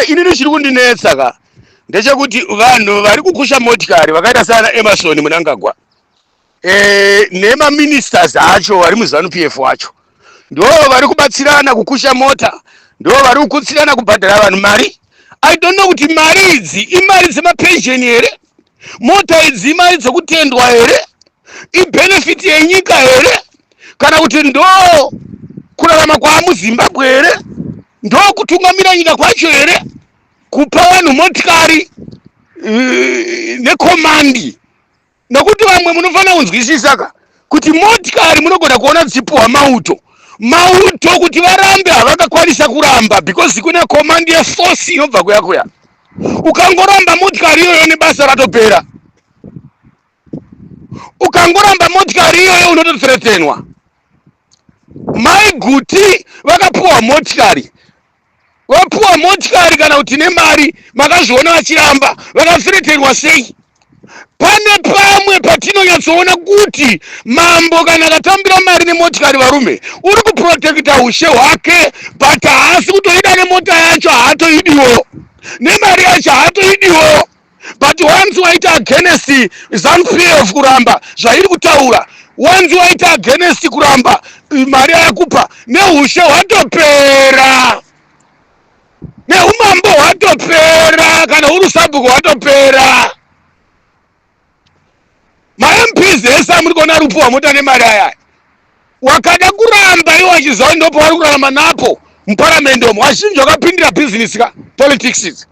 Inini chiri kundinetsa ka ndechekuti vanhu vari kukusha motikari vakaita sana Emerson Mnangagwa nemaministers acho vari muZanu PF wacho ndo vari kubatsirana kukusha mota, ndo vari kukutsirana kubhadhara vanhu mari. I don't know kuti mari idzi imari dzemapensheni here, mota idzi imari dzekutendwa here, ibenefit yenyika here, kana kuti ndo kurarama kwaamuZimbabwe here, ndo kutungamira nyika kwacho here, kupa vanhu motikari necommand. Nokuti vamwe munofanira kunzwisisa ka kuti motikari munogona kuona dzichipuhwa mauto, mauto kuti varambe havakakwanisa kuramba because kune command yeforce inobva kuya kuya. Ukangoramba motikari iyoyo nebasa ratopera. Ukangoramba motikari iyoyo unotothreatenwa. Mai Guti vakapuwa motikari, vapuwa motikari kana kuti nemari, makazviona vachiramba, vakathreatenwa sei? Pane pamwe patinonyatsoona kuti mambo kana akatambira mari nemotikari, varume, uri kuprotecta ushe hwake, but haasi kutoida nemota yacho, haatoidiwo nemari yacho, haatoidiwo. But once waita against ZANU PF, kuramba zvairi kutaura, once waita against kuramba mari yakupa, neushe hwatopera, neumambo hwatopera, kana uri sabhuku hwatopera. MaMPs ese amuri kuona ari kupiwa mota nemari aya, wakada kuramba iwo achiziva ndopo vari kurarama napo muparamende umo. Vazhinji vakapindira bhizinesi ka politics idzi,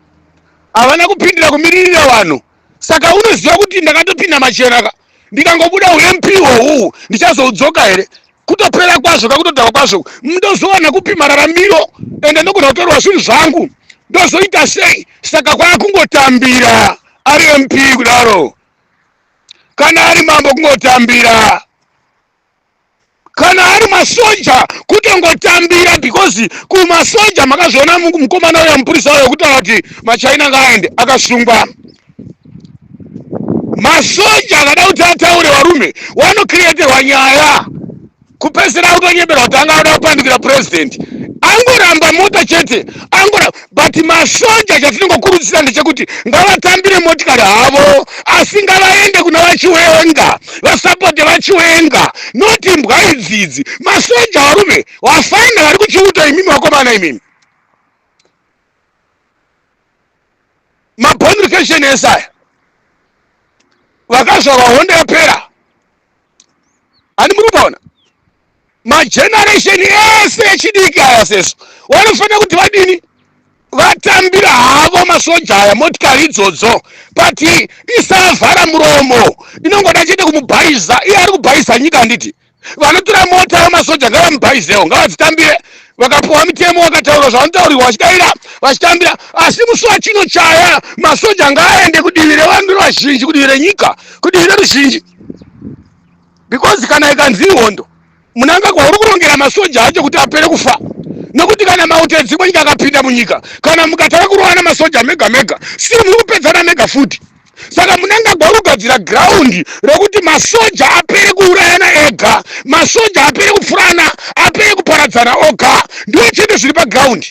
havana kupindira kumiririra vanhu. Saka unoziva kuti ndakatopinda machena ka, ndikangobuda uMP hwohwu ndichazoudzoka here? Kutopera kwazvo kakutodhakwa kwazvo, ndozowana kupi mararamiro? Ende ndogona kutorwa zvinhu zvangu, ndozoita sei? Saka kwaakungotambira ari MP kudaro, kana ari mambo kungotambira, kana ari masoja kutongotambira, because kumasoja makazviona mukomana uya mupurisa uyo kutaura kuti maChina ngaaende, akasungwa. Masoja akada kuti ataure, varume, wanocreaterwa nyaya, kupedzisira akutonyeberwa kuti anga ada kupandukira president, angoramba mota chete, angora. But masoja chatinongokurudzira ndechekuti ngavatambire motikari havo, asi ngavaende kuna vaChiwenga, vasapote vaChiwenga, noti mbwa idzidzi. Masoja, varume, wafana vari kuchiuta imimi, vakomana imimi, mabonrication ese aya vakazvarwa hondo yapera, hani muri kupaona mageneration ese echidiki aya sesu vanofanira kuti vadini? Vatambira havo masoja aya motikari idzodzo, but isavhara muromo, inongoda chete kumubhaiza. Iye ari kubhaiza nyika, handiti? Vanotora mota yamasoja ngavamubhaizewo, ngavadzitambire. Vakapiwa mitemo, vakataurwa zvavanotaurirwa, vachidaira, vachitambira. Asi musi wachino chaya, masoja ngaaende kudivi revanhu vazhinji, kudivi renyika, kudivi reruzhinji, because kana ikanzi ihondo, Mnangagwa uri kurongera masoja acho kuti apere kufa, nokuti kana mauto edzimwe nyika akapinda munyika, kana mukatanga kurovana masoja mega mega, siri muri kupedzana mega futi. Saka Mnangagwa uri kugadzira ground rekuti masoja apere kuurayana ega, masoja apere kupfurana, apere kuparadzana oga. Ndiwo chete zviri paground.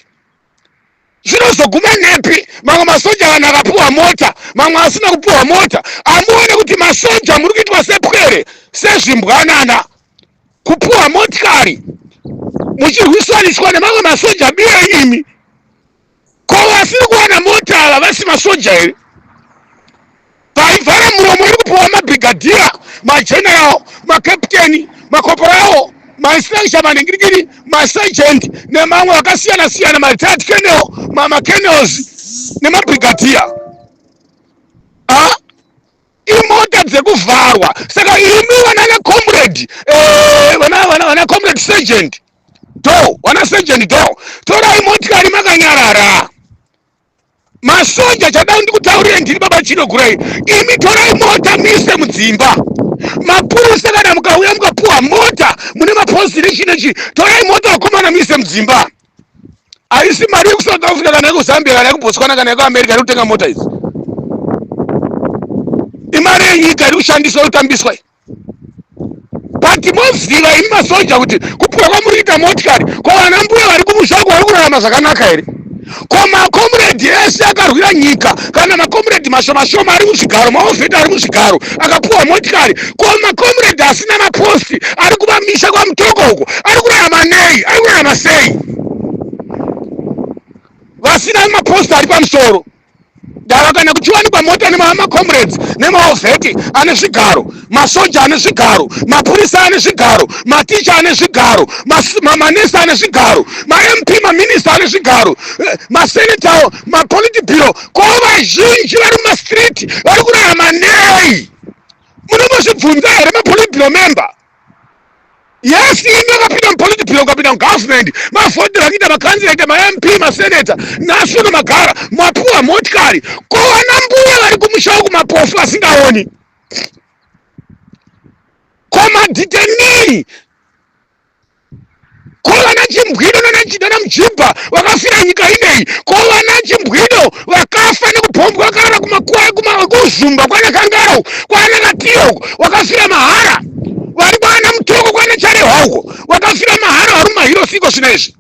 Zvinozoguma nepi? Mamwe masoja, vanhu akapiwa mota, mamwe asina kupiwa mota. Amuone kuti masoja muri kuitwa sepwere, sezvimbwanana, kupiwa motikari muchirwisaniswa nemamwe masoja biye imi. Ko vasiri kuwana mota ava vasi masoja here? Paivhara muromo iri kupiwa mabrigadier, mageneral, macaptain, macorporal, mainstructor, maningirikiri, masergeant nemamwe akasiyana siyana, maretired colonel, macolonels nemabrigadier. Imota dzekuvharwa. Saka imi vanana comrade, vana comrade sergeant do, vana sergeant do, torai motikari makanyarara. Masoja, chada ndikutaurire, ndiri baba Chinogurai, imi torai mota muise mudzimba. Mapurisa, kana mukauya mukapuwa mota mune maposti nechi nechi, torai mota, vakomana, muise mudzimba. Haisi mari yekuSouth Africa kana yekuZambia kana yekuBotswana kana yekuAmerica iri kutenga mota idzi, imari yenyika iri kushandiswa, kutambiswa. But moziva imi masoja kuti kupiwa kwamuri kuita motikari, ko vana mbuya vari kumusha uko vari kurarama zvakanaka here? Ko makomuredhi ese akarwira nyika, kana makomuredhi mashoma shoma ari muzvigaro, maovheti ari muzvigaro akapuwa motikari, ko makomuredhi asina maposti ari kumamisha kwaMutoko uko ari kurarama nei? Ari kurarama sei vasina maposti ari pamusoro? Dava kana kuchiwanikwa mota nemacomrades nemaovheti ane zvigaro, masoja ane zvigaro, mapurisa ane zvigaro, maticha ane zvigaro, manesi ane zvigaro, maMP, maminista ane zvigaro, masenetawo, mapolitiburo, ko vazhinji vari mumastreet vari kurarama nei? Munombozvibvunza here mapolitburo member? Yes, imi vakapinda mupolitburo, ukapinda mugovernment, mavhotera kuita makanzira, kuita maMP, maseneta, nhasi uno magara mapuwa motikari. Ko vana mbuya vari kumusha uku mapofu asingaoni? Ko madhitenii? Ko vana Chimbwido nana Mujibha vakafira nyika ineyi? Ko vana Chimbwido vakafa nekubhombwa vakarara kumakuwa kuzumba kwana Kangaro kwana Katiyo uko wakafira mahara, vari kwana Mutoko kwana Charehwa uko wakafira mahara, vari mumahiro siko zvino izvi.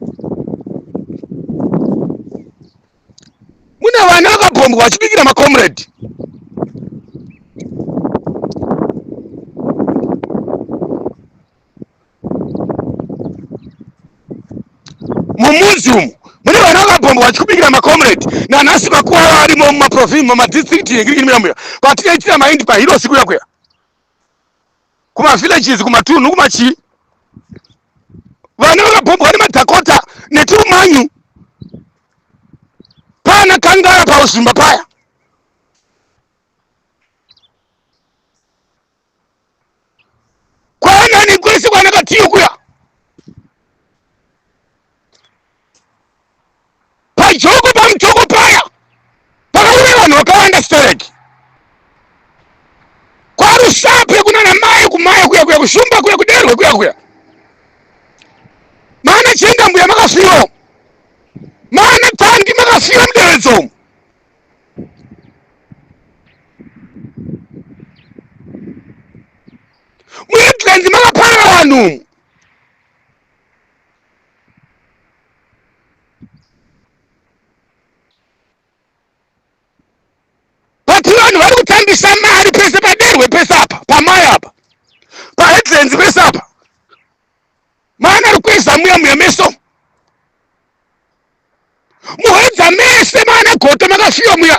Mune vana vakabhombwa vachibikira macomrade. Mumuzi umu mune vana vakabhombwa vachikubikira macomrade, nanhasi makuva varimo mumaprovince, mumadistrict yengirikiri, kwatinoitira maindi pahirosi kuya kuya kumavillages, kumatunhu, kumachii, vana vakabhombwa nemadhakota netiumanyu pana Kangara paUzumba paya. Kwanani kwese kwanakatiyo kuya pajoko pamutoko paya pakaura vanhu vakawanda stereki, kwaRusape kunana mai kumaya kuya kuya kuShumba kuya kuDerwe kuya kuya, mana Chenga mbuya makafiwa, mana Tandi makafiwa muderedzo umu. MuEdlands makaparara vanhu umu. But vanhu vari kutambisa mari pese paDerwe pese apa, pamai apa, paHeadlands pese apa, mana Rukweza muya muya meso muHedza mese, mana Goto makafiwa muya,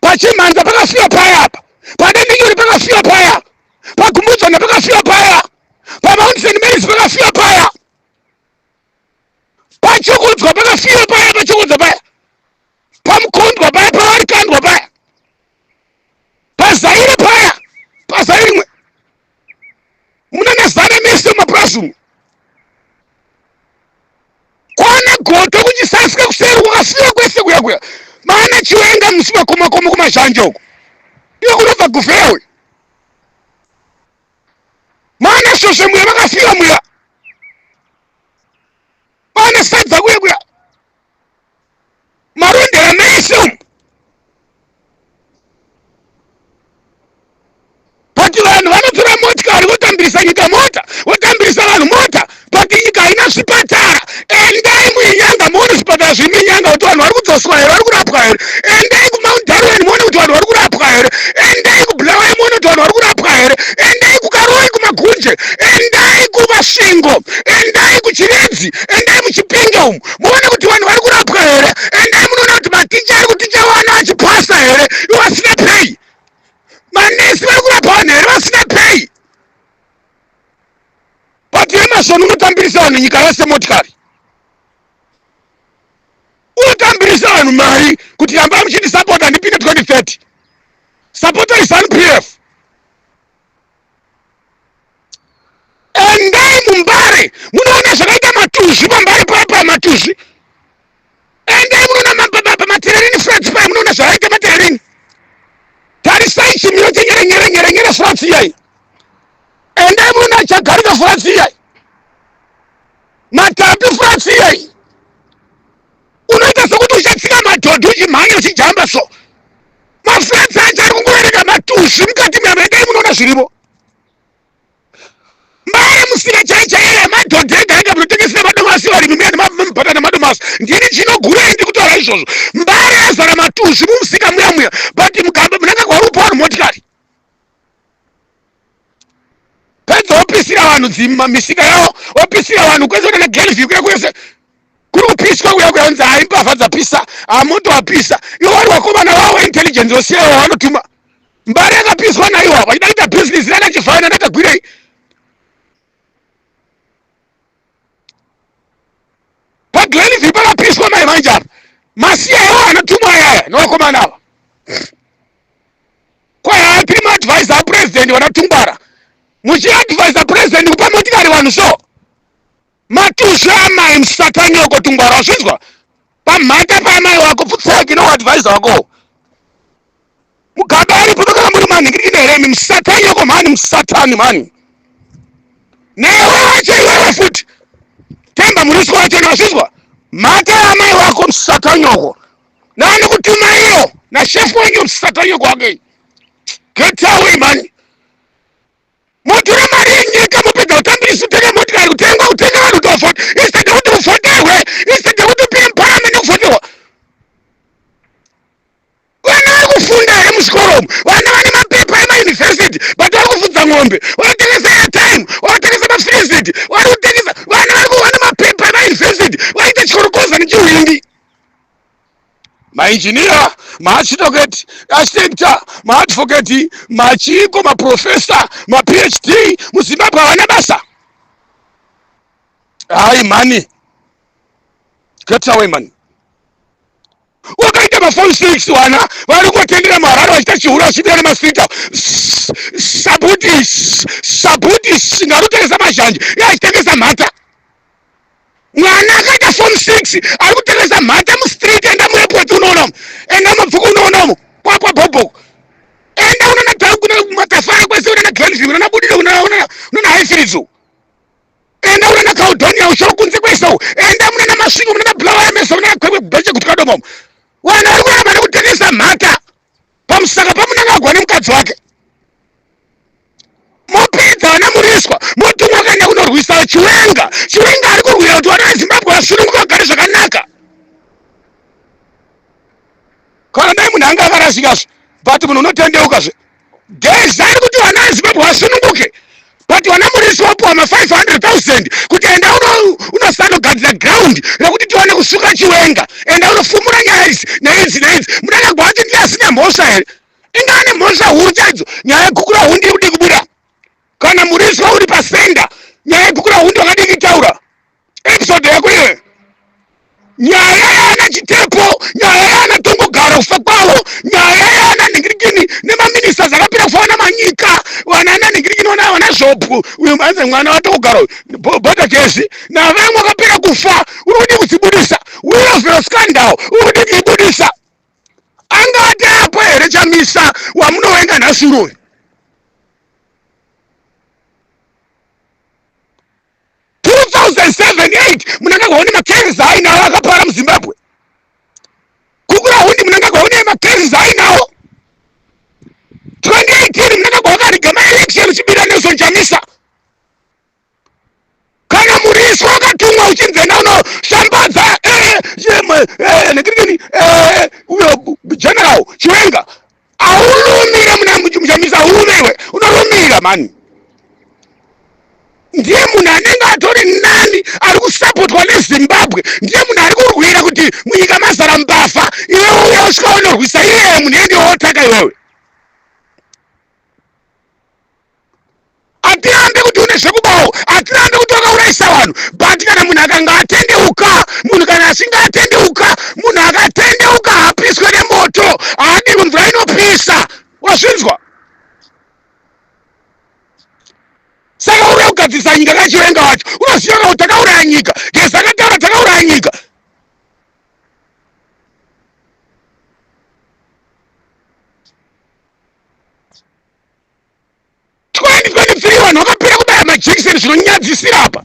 paChimhanza pakafiwa paya apa, paDendinyori pakafiwa paya, paGumbudzana pakafiwa paya, paMount St Marys pakafiwa paya, paChokodzwa pakafiwa paya, paChokodzwa paya, paMukondwa paya, paVarikandwa paya, paZaire paya, paZaire rimwe, munana zana mese mumapurazi umu, kwana Goto kuChisasika kuseri kwakasiwa kwese kuya kuya, mana Chiwenga musi makomakomo kumazhanje uko, iyo kunobva Guvhewe, mana Shoshe muya makafiwa muya, mana Sadza kuya kuya, Marondera mese umu. But vanhu vanotora motikari votambirisa nyika mota, votambirisa vanhu mota, but nyika haina zvipatara. Endai muInyanga muone zvipatara zviri muInyanga kuti vanhu vari kudzoswa here, vari kurapwa here. Endai kuMount Darwin muone kuti vanhu vari kurapwa here. Endai kuBulawayo muone kuti vanhu vari kurapwa here. Endai kuKaroi, kuMagunje, endai kuMasvingo, endai kuChiredzi, endai muChipinge umu muone kuti vanhu vari kurapwa here. Endai munoona kuti maticha ari kuticha vana vachipasa here ivo vasina pay, manesi vari kurapa vanhu here vasina pay. But Emmerson unotambirisa vanhu nyika yose motikari, unotambirisa vanhu mari kuti rambai muchindisapota ndipinde 2030. Sapota iZANU PF. Endai muMbare munoona zvakaita matuzvi paMbare papa matuzvi. Endai munoona pamatererini flats paya, munoona zvakaita matererini. Tarisai chimiro chenyere nyere nyere nyere flats iyai. Endai munoona chagarika flats iyai, Matapi flats iyai. Unoita sekuti uchatsika madhodhi uchimhanya uchijamba so. Maflats acho ari kungovereka matuzvi mukati muyama. Endai munoona zvirimo Mbare musika chai chaiye, madhodhi ega ega munotengesera madomasi varimi muya nemabhata nemadomasi. basa. Ndini Chinogurei ndiri kutaura izvozvo. Mbare yazara matuzvi mumusika muya muya, but Mugabe Mnangagwa uri kupa vanhu motikari. Pedza wopisira vanhu dzima misika yavo, wopisira vanhu kwese kunana Glenview kuya kwese kuri kupiswa kuya kuya, kunzi hai mbavha dzapisa, hamoto wapisa. Ivo vari vakomana vavo intelligence vosiya ivo vanotuma. Mbare yakapiswa naiwa vachida kuita business nana Chivhayo nana Tagwirei. PaGlenview pakapiswa mai manje apa masiya iwo anotumwa ayaya nevakomana ava. Kwai tiri maadvisor apresident vanatungwara muchiadvisa president kupa motikari vanhu so matuzvi amai musatanyoko tungwara wazvinzwa pamhata paamai wako pfutseki noadvisa wako Mugabe aripo makanga muri manhingirikini here imi musatanyoko mhani musatani mhani newe wacho iwewe futi temba muriswa wacho wazvinzwa mhata yaamai wako musatanyoko nani kutuma iyo nashefu wenyu musatanyoko wake get away mhani motora mari yenyika mopedza kutambirisa kutenga motikari kutengwa kutenga vanhu kuti vavhote instead yekuti uvhoterwe instead yekuti upinde muparliament nekuvhoterwa. Vana vari kufunda here muzvikoro umu? Vana vane mapepa emayunivhesiti but vari kufudza n'ombe, vanotengesa airtime, vanotengesa mafiriziti, vari kutengesa. Vana vari kuva nemapepa emayunivhesiti vaita chikorokoza nechihwindi. Mainjiniya, maarchitect, architector, maadvocate, machiko, maprofesa, maPhD muZimbabwe havana basa. Hayi mhani, get away mani. Wakaita mafon 6 wana vari kutendera muHarare vachiita chihura vachibira nemastreet avo. Sabuti sabuti singarutengesa mazhanje iye achitengesa mhata. Mwana akaita form 6 ari kutengesa mhata mustreet. Enda muairport unoona umo, enda mabvuku unoona umo kwakwa bhobhoko, enda unoona kuna Matafara kwese, unoona Glenview, unoona Budiro, unoona Highfields, enda unoona Caledonia usho kunze kwese uko, enda munana Masvingo, munana Bulawayo mese, munana Kwekwe Beche kuTikadomo. Vana vari kurarama nekutengesa mhata pamusaka paMunangagwa nemukadzi wake. Mopedza vana Muriswa motumwa kuenda kunorwisa Chiwenga. Chiwenga ari kurwira kuti vana veZimbabwe vasununguke vagare zvakanaka. Kana dai munhu anga akarasikazve, but munhu unotendeukazve. Geza ari kuti vana veZimbabwe vasununguke, but vana Murisi wapuwa ma 500,000 kuti enda unosanogadzira ground rekuti tione kusuka Chiwenga, enda unofumura nyaya idzi neidzi neidzi. Mnangagwa wacho ndiye asina mhosva here? Inga ane mhosva huru chaidzo. Nyaya yegukura hundi iri kudii kubuda? Kana Muriswa uri pasenda, nyaya yegukura hundi wakadii kuitaura? Episode yako iwe. Nyaya yaana Chitepo, nyaya yaana Tongogara kufa kwavo, nyaya yaana Nhingirikini nemaministers akapera kufa, vana Manyika, vana Nhingirikini, vana Zvopu, uyo anzi mwana waTongogara Bhodhakezi navamwe vakapera kufa, uri kudii kudzibudisa? Willowvale scandal uri kudii kuibudisa? Anga ati apo here Chamisa wamunovenga nhasi uroyi? 2007-8 Mnangagwa une macases ainawo akapara muZimbabwe. Kukura hundi Mnangagwa une macases ainawo. 2018 Mnangagwa wakariga maelection uchibira Nelson Chamisa. Kana Muriswa wakatumwa uchinzi enda unoshambadza nekirikini uyo General Chiwenga, aulumire muna Chamisa, aulume iwe unorumira mani. Ndiye munhu anenge atori nani ari kusapotwa neZimbabwe, ndiye munhu ari kurwira kuti munyika mazara mbavha. Iwe uya usvika unorwisa iyeye munhu iye ndiye wotaka iwewe. Hatirambe kuti une zvekubawo, hatirambe kuti wakaurayisa vanhu, but kana munhu akanga atendeuka, munhu kana achinge atendeuka, munhu akatendeuka haapiswe nemoto, haadirwe mvura inopisa. Wazvinzwa? Saka uri kugadzirisa nyika kaChiwenga wacho unoziva kuti takauraya nyika. Geza akataura takauraya nyika. 2023 vanhu vakapera kubaya majekiseni zvinonyadzisira apa,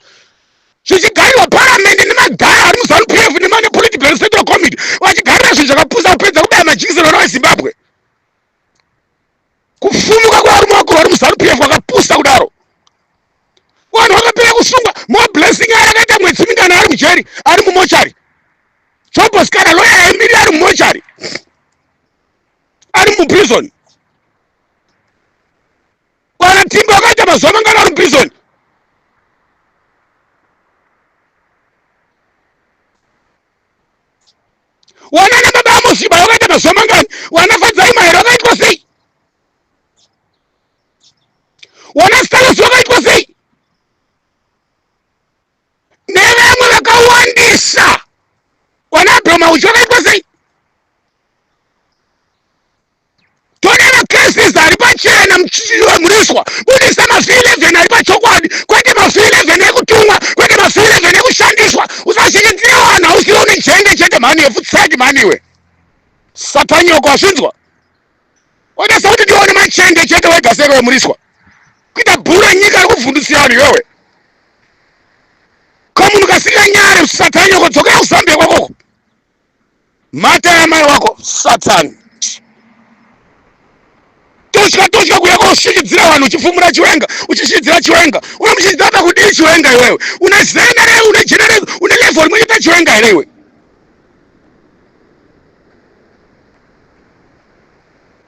zvichigarirwa paramende nemadhara ari muZanu PF nemane Political Central Committee, vachigarira zvinhu zvakapusa, kupedza kubaya majekiseni vana veZimbabwe. Kufumuka kwevarume vakuru vari muZanu PF vakapusa kudaro, vanhu vakapera kusungwa. More Blessing aya akaita mwedzi mingana ari mujeri, ari mumochari. Jobo Sikhala lawyer yaimiri ari mumochari, ari muprison. Wana Timba wakaita mazuva mangani ari muprison? Wana nababa Amos Chibaya wakaita mazuva mangani? Wana Fadzai Mahere wakaitwa sei? Wana Stalos wakaitwa sei? Nevamwe vakawandisa. Wana Abraham Mauchi wakaitwa sei? Tone macases ari pachena. Muriswa, budisa mafi 11 ari pachokwadi, kwete mafi 11 ekutumwa, kwete mafi 11 ekushandiswa. Usashikidzira vanhu, hausiri une jende chete mhani yefutsaki mhani iwe, satanyoko. Wazvinzwa? Odesa kuti ndione machende chete wega seke wemuriswa kuita bhura nyika ari kuvhundutsira vanhu iwewe. Kamunhu kasinganyare, satanyoko, dzokera kuZambia kwakoko, mhata yamai wako, satani. Tosvika tosvika kuya kosvikidzira vanhu uchifumura Chiwenga, uchishidzira Chiwenga. Unomushidzira pakudii Chiwenga iwewe? Une zena re, une genera, une level rimwe chete Chiwenga here iwe?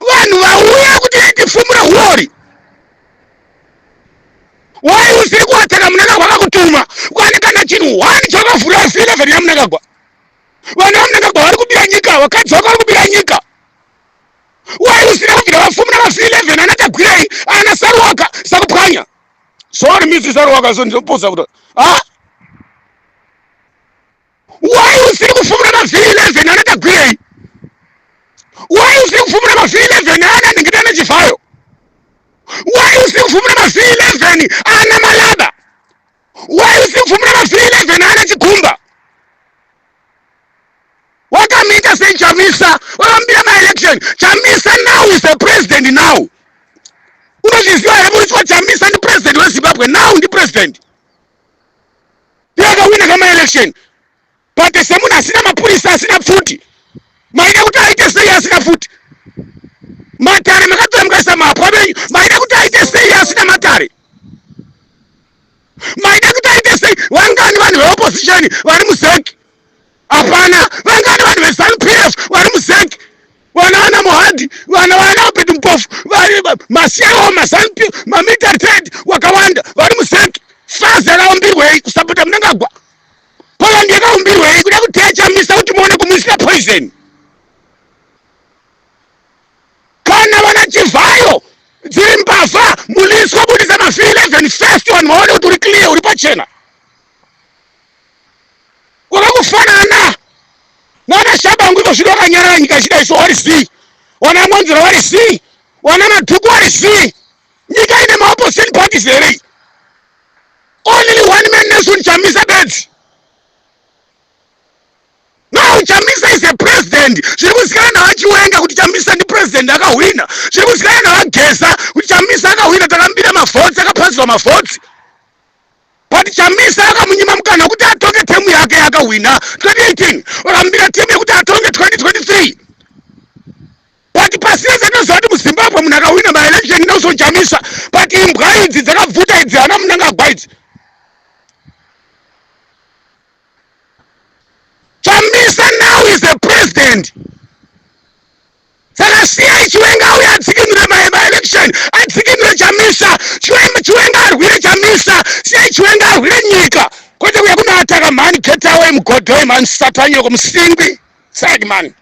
Vanhu vauya kuti tifumura huori. Wai usiri kuataka Mnangagwa akakutuma? Kwani kana chinhu one chakavhura C11 yaMnangagwa? Vana vaMnangagwa vari kubira nyika, vakadzi vako vari kubira nyika. Wai usina kubvira vafumura vaC11 ana Tagwirei, ana Saruwaka, Sakupwanya? Sorry, Misi Saruwaka, so ndinoposa kuti ha wai usiri kufumura maV11 ana Tagwirei? Wai usiri kufumura maV11 ana Nhingitana Chivhayo? Wai usiri kufumura maV11 ana Malaba? Wai usiri kufumura maV11 ana Chigumba? Wakamita sei Chamisa? Wakambira maelection. Chamisa now is the president now. Unozviziva here Muriswa? Chamisa ndipresident weZimbabwe now, ndipresident yakawina kamaelection. But semunhu asina mapurisa, asina pfuti, maida kuti aite sei asina pfuti? Matare makatora mukaisa mapwa venyu. Maida kuti aite sei asina matare? Maida kuti aite sei? Vangani vanhu veopposition vari muZEC? Hapana. Vangani vanhu veZANU PF vari muZEC? Vana vana Mohadi, vana vana Obert Mpofu, vari masiyawo maZANU PF, mamilitary trade wakawanda vari muZEC. FAZ yakaumbirwei? Kusapota Mnangagwa. Poland yakaumbirwei? Kuda kuteya Chamisa kuti muone kumuisira poison. Kana vana Chivhayo dziri mbavha, Muliswa, budisa mafi 11 first, vanhu vaone kuti uri clear, uri pachena. Wakakufanana nana Shabangu iko zvino wakanyarara, nyika ichida iso wari zii. Wana Monzera wari zii, wana Madhuku wari zii. Nyika ine maopposition parties here? Only one man, Nelson Chamisa bedzi. Now Chamisa is a president. Zviri kuzikanwa navaChiwenga kuti Chamisa ndipresident akahwina. Zviri kuzikanwa navaGeza kuti Chamisa akahwina. Takambira mavhotsi, akapasirwa mavhotsi, but Chamisa akamunyima mukana wekuti atonge term yake yakahwina 2018. Vakambira term yekuti atonge 2023, but pasina. Dzatinoziva kuti muZimbabwe munhu akahwina maelection Nelson Chamisa, but imbwa idzi dzakabvuta idzi, hana Mnangagwa idzi. Chamisa now is the president. Saka siyai Chiwenga auye adzikinure maelection, adzikinure Chamisa. Chiwenga arwire Chamisa. Siyai Chiwenga arwire nyika, kwete kuya kunoataka mhani. Get away, mugodhoi mhani, satanyoko, musingwi side mani.